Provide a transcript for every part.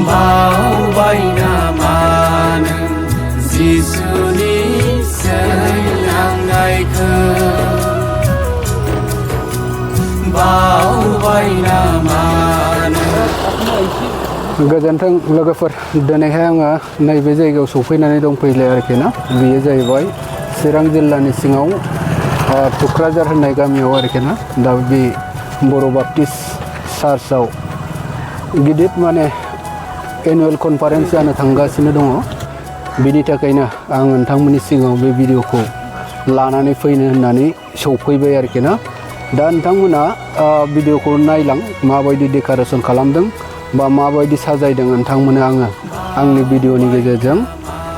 बावबाय नामा नों जिसुनि सैलांनायखौ बावबाय नामा गोजोन्थों लोगोफोर दिनैहाय आङो नैबे जायगायाव सफैनानै दंफैयो आरोखि ना बेयो जाहैबाय चिरां जिल्लानि सिङाव टुक्राझार होननाय गामियाव आरोखि ना दा बे बर' बाप्टिस्ट चार्चआव गिदिर माने एनुवेल कनफारेन्स जानो थांगासिनो दङ बिनि थाखायनो आं नोंथांमोननि सिगाङाव बे भिडिअखौ लानानै फैनो होननानै सफैबाय आरोखि ना दा नोंथांमोना भिडिअखौ नायलां माबायदि डेक'रेसन खालामदों बा माबायदि साजायदों नोंथांमोना आङो आंनि भिडिअनि गेजेरजों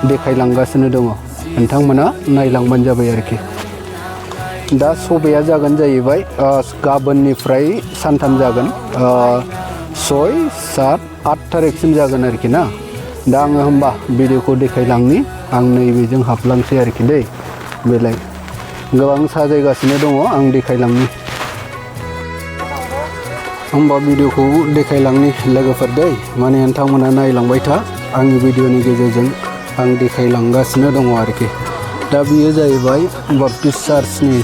देखायलांगासिनो दङ नोंथांमोना नायलांबानो जाबाय आरोखि दा सबाया जागोन जाहैबाय गाबोननिफ्राय सानथाम जागोन 6, 7, 8 थारिखसिम जागोन आरोखि ना दा आङो होमबा भिडिअखौ देखायलांनि आं नैबेजों हाबलांसै आरोखि दै बेलाय गोबां साजायगासिनो दङ आं देखायलांनि होमबा भिडिअखौ देखायलांनि लोगोफोर दै माने नोंथांमोना नायलांबाय था आंनि भिडिअनि गेजेरजों आं देखायलांगासिनो दङ आरोखि दा बेयो जाहैबाय बाप्टिस्ट चार्चनि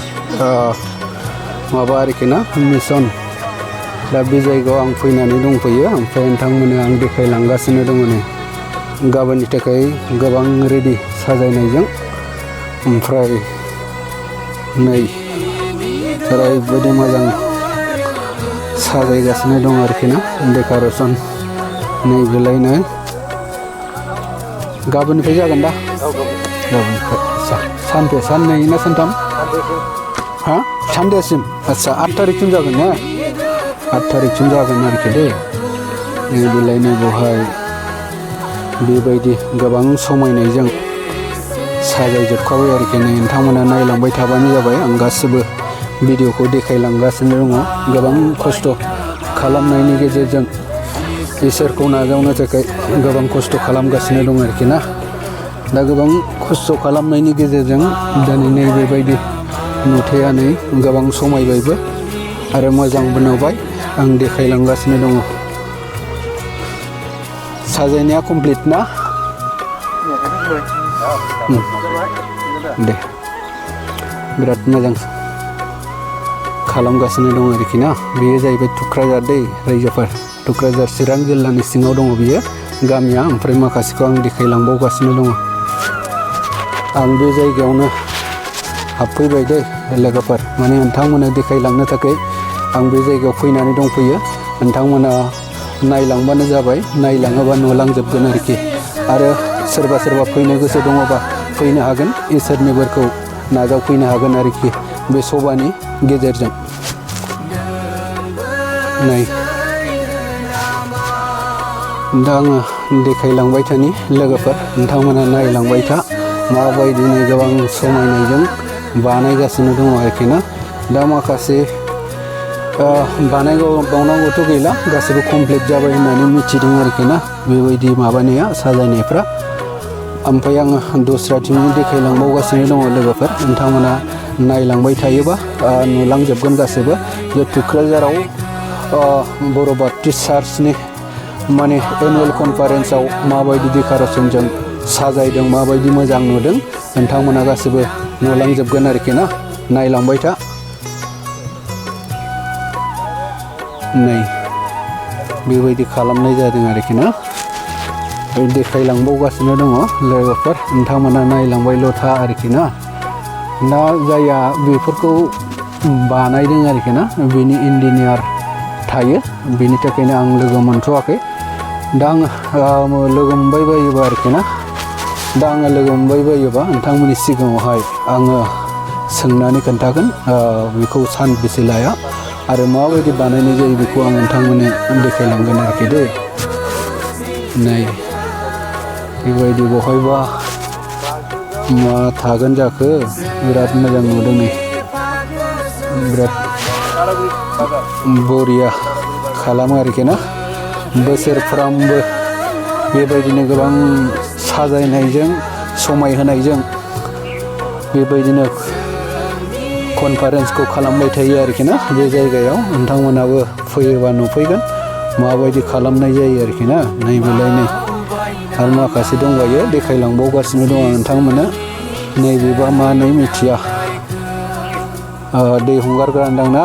माबा आरोखि ना मिशन दा बे जायगायाव आं फैनानै दंफैयो ओमफ्राय नोंथांमोननो आं देखायलांगासिनो दङ नै गाबोननि थाखाय गोबां रेडि साजायनायजों ओमफ्राय नै ओरैबायदि मोजां साजायगासिनो दं आरोखि ना डेक'रेसन नैबेलायनो गाबोननिफ्राय जागोन दा गाबोननिफ्राय सानबे साननै ना सानथाम हा सानदेसिम आच्छा 8 थारिखसिम जागोन ना 8 थारिखसिम जागोन आरोखि दै नैबेलायनो बेवहाय बेबायदि गोबां समायनायजों साजायजोबखाबाय आरोखि नै नोंथांमोना नायलांबाय थाबानो जाबाय आं गासिबो भिडिअखौ देखायलांगासिनो दङ गोबां खस्थ' खालामनायनि गेजेरजों इसोरखौ नाजावनो थाखाय गोबां खस्थ' खालामगासिनो दं आरोखि ना दा गोबां खस्थ' खालामनायनि गेजेरजों दिनै नैबेबायदि नुथाया नै गोबां समायबायबो आरो मोजांबो नुबाय आं देखायलांगासिनो दङ साजायनाया कमप्लिट ना दे बिराद मोजां खालामगासिनो दं आरोखि ना बेयो जाहैबाय टुक्राझार दै रायजोफोर टुक्राझार चिरां जिल्लानि सिङाव दङ बियो गामिया ओमफ्राय माखासेखौ आं देखायलांबावगासिनो दङ आं बे जायगायावनो हाबफैबाय दै लोगोफोर माने नोंथांमोननो देखायलांनो थाखाय आं बे जायगायाव फैनानै दंफैयो नोंथांमोना नायलांबानो जाबाय नायलाङोबा नुलांजोबगोन आरोखि आरो सोरबा फैनो गोसो दङबा फैनो हागोन इसोरनि बोरखौ नाजावफैनो हागोन आरोखि बे सभानि गेजेरजों नै दा आङो देखायलांबाय थानि लोगोफोर नोंथांमोना नायलांबाय था माबायदिनो गोबां समायनायजों बानायगासिनो दङ आरोखि ना दा माखासे बानायबावनांगौथ' गैला गासैबो कमप्लिट जाबाय होननानै मिथिदों आरोखि ना बेबायदि माबानाया साजायनायफ्रा ओमफ्राय आङो दस्राथिं देखायलांबावगासिनो दङ लोगोफोर नोंथांमोना नायलांबाय थायोबा नुलांजोबगोन गासैबो जे टुक्राझाराव बर' बाप्टिस्ट चार्चनि माने एनुवेल कनफारेन्सआव माबायदि डेक'रेसनजों साजायदों माबायदि मोजां नुदों नोंथांमोना गासैबो नुलांजोबगोन आरोखि ना नायलांबाय था नै बेबायदि खालामनाय जादों आरोखि ना देखायलांबावगासिनो दङ लोगोफोर नोंथांमोना नायलांबायल' था आरोखि ना दा जायहा बेफोरखौ बानायदों आरोखि ना बेनि इन्जिनियार थायो बेनि थाखायनो आं लोगो मोनथ'वाखै दा आङो लोगो मोनबाय बायोबा आरोखि ना दा आङो लोगो मोनबाय बायोबा नोंथांमोननि सिगाङावहाय आङो सोंनानै खोन्थागोन बेखौ सानबेसे लाया आरो माबायदि बानायनाय जायो बेखौ आं नोंथांमोननो देखायलांगोन आरोखि दै नै बेबायदि बहायबा मा थागोन जाखो बिराद मोजां नुदों नै बिराद बरिया खालामो आरोखि ना बोसोरफ्रामबो बेबायदिनो गोबां साजायनायजों समायहोनायजों बेबायदिनो कनफारेन्सखौ खालामबाय थायो आरोखि ना बे जायगायाव नोंथांमोनाबो फैयोबा नुफैगोन माबायदि खालामनाय जायो आरोखि ना नैबेलाय नै आरो माखासे दंबायो देखायलांबावगासिनो दं आं नोंथांमोननो नैबेबा मा नै मिथिया दै हगारग्रा होनदां ना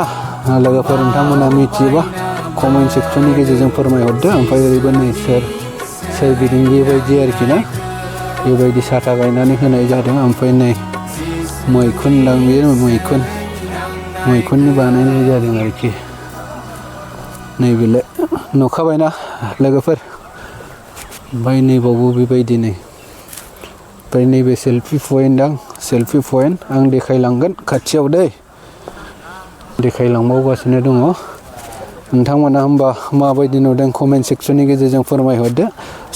लोगोफोर नोंथांमोना मिथियोबा कमेन्ट सेक्सननि गेजेरजों फोरमायहरदो ओमफ्राय ओरैबो नै सोरगिदिं बेबायदि आरोखि ना बेबायदि साथा गायनानै होनाय जादों ओमफ्राय नै मैखुन दां बेयो मैखुननि बानायनाय जादों आरोखि नैबेलाय नुखाबायना लोगोफोर ओमफ्राय नैबावबो बेबायदि नै ओमफ्राय नैबे सेल्फि पइन्ट दां सेल्फि पइन्ट आं देखायलांगोन खाथियाव दै देखायलांबावगासिनो दङ नोंथांमोना होमबा माबायदि नुदों कमेन्ट सेक्सननि गेजेरजों फोरमायहरदो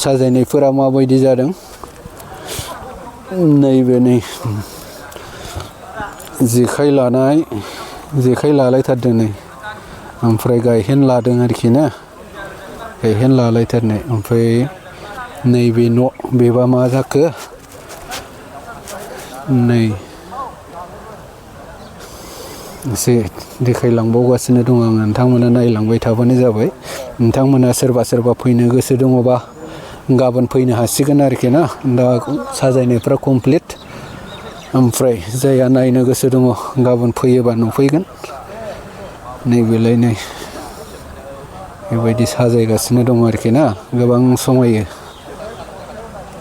साजायनायफोरा माबायदि जादों नैबे नै जेखाइ लालायथारदों नै ओमफ्राय गायहेन लादों आरोखि ना गायहेन लालायथारनाय ओमफ्राय नैबे न' बेबा मा जाखो नै एसे देखायलांबावगासिनो दं आं नोंथांमोना नायलांबाय थाबानो जाबाय नोंथांमोना सोरबा फैनो गोसो दङबा गाबोन फैनो हासिगोन आरोखि ना दा साजायनायफ्रा कमप्लिट ओमफ्राय जायहा नायनो गोसो दङ गाबोन फैयोबा नुफैगोन नैबेलाय नै बेबायदि साजायगासिनो दं आरोखि ना गोबां समायो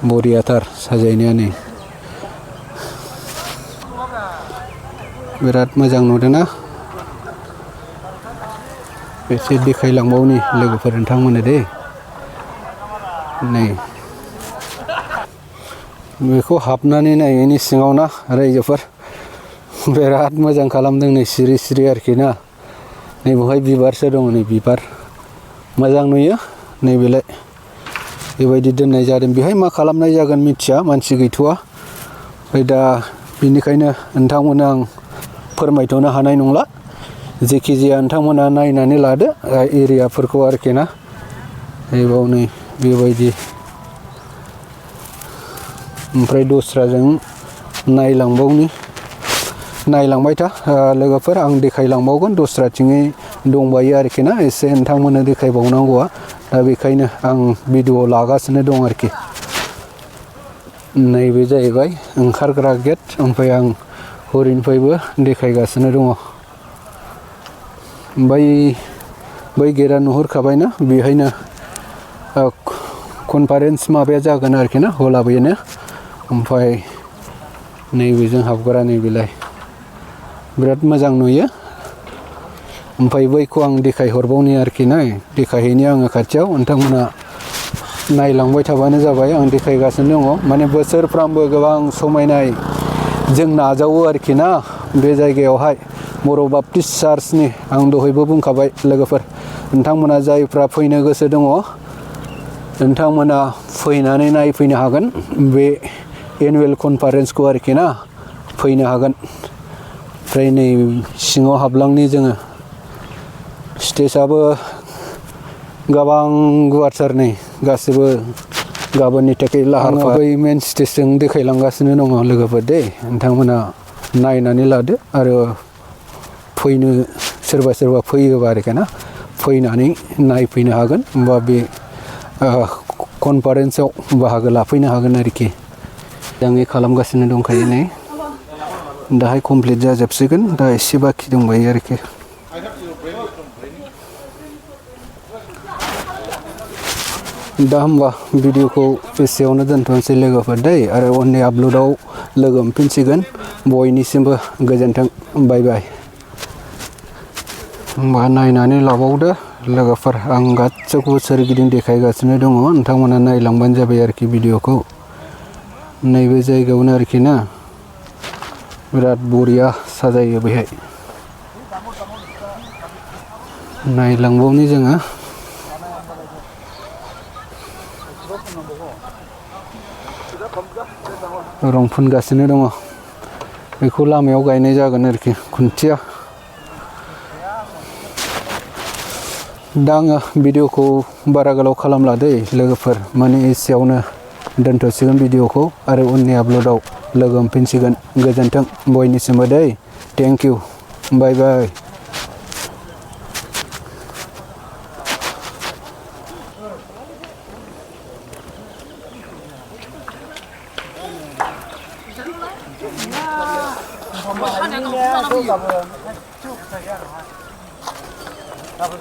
बरियाथार साजायनाया नै बिराद मोजां नुदोंना एसे देखायलांबावनि लोगोफोर नोंथांमोननो दे नै बेखौ हाबनानै नायैनि सिङाव ना रायजोफोर बिराद मोजां खालामदों नै सिरि सिरि आरोखि ना नै बेवहाय बिबारसो दङ नै बिबार मोजां नुयो नैबेलाय बेबायदि दोननाय जादों बेहाय मा खालामनाय जागोन मिथिया मानसि गैथ'वा ओमफ्राय दा बेनिखायनो नोंथांमोननो आं फोरमायथ'नो हानाय नंला जेखि जाया नोंथांमोना नायनानै लादो एरियाफोरखौ आरोखि ना नैबाव नै बेबायदि ओमफ्राय दस्राजों नायलांबाय था लोगोफोर आं देखायलांबावगोन दस्राथिङै दंबायो आरोखि ना एसे नोंथांमोननो देखायबावनांगौआ दा बेखायनो आं भिडिअ लागासिनो दं आरोखि नैबे जाहैबाय ओंखारग्रा गेट ओमफ्राय आं हरैनिफ्रायबो देखायगासिनो दङ बै गेटआ नुहुरखाबायना बेहायनो कनफारेन्स माबाया जागोन आरोखि ना हला बेनो ओमफ्राय नैबेजों हाबग्रा नैबेलाय बिराद मोजां नुयो ओमफ्राय बैखौ आं देखायहरबावनि आरोखि ना देखायहैनि आङो खाथियाव नोंथांमोना नायलांबाय थाबानो जाबाय आं देखायगासिनो दङ माने बोसोरफ्रामबो गोबां समायनाय जों नाजावो आरोखि ना बे जायगायावहाय बर' बाप्टिस्ट चार्चनि आं दहायबो बुंखाबाय लोगोफोर नोंथांमोना जायफ्रा फैनो गोसो दङ नोंथांमोना फैनानै नायफैनो हागोन बे एनुवेल कनफारेन्सखौ आरोखि ना फैनो हागोन ओमफ्राय नै सिङाव हाबलांनि जोङो स्टेजआबो गोबां गुवारथार नै गासिबो गाबोननि थाखाय लाहार फाहार बै मेन स्टेजजों देखायलांगासिनो दङ लोगोफोर दे नोंथांमोना नायनानै लादो आरो फैनो सोरबा फैयोबा आरोखि ना फैनानै नायफैनो हागोन होमबा बे कनफारेन्सआव बाहागो लाफैनो हागोन आरोखि मोजाङै खालामगासिनो दंखायो नै दाहाय कमप्लिट जाजोबसिगोन दा एसे बाखि दंबायो आरोखि दा होमबा भिडिअखौ एसेयावनो दोनथ'नोसै लोगोफोर दै आरो उननि आपल'डआव लोगो मोनफिनसिगोन बयनिसिमबो गोजोन्थों बाय बाय होमबा नायनानै लाबावदो लोगोफोर आं गासैखौबो सोरगिदिं देखायगासिनो दङ नोंथांमोना नायलांबानो जाबाय आरोखि भिडिअखौ नैबे जायगायावनो आरोखि ना बिराद बरिया साजायो बेहाय नायलांबावनि जोङो रं फुनगासिनो दङ बेखौ लामायाव गायनाय जागोन आरोखि खुन्थिया दा आङो भिडिअखौ बारा गोलाव खालामला दै लोगोफोर माने एसेयावनो दोनथ'सिगोन भिडिअखौ आरो उननि आपल'डआव लोगो मोनफिनसिगोन गोजोन्थों बयनिसिमबो दै thank you bye bye Gabu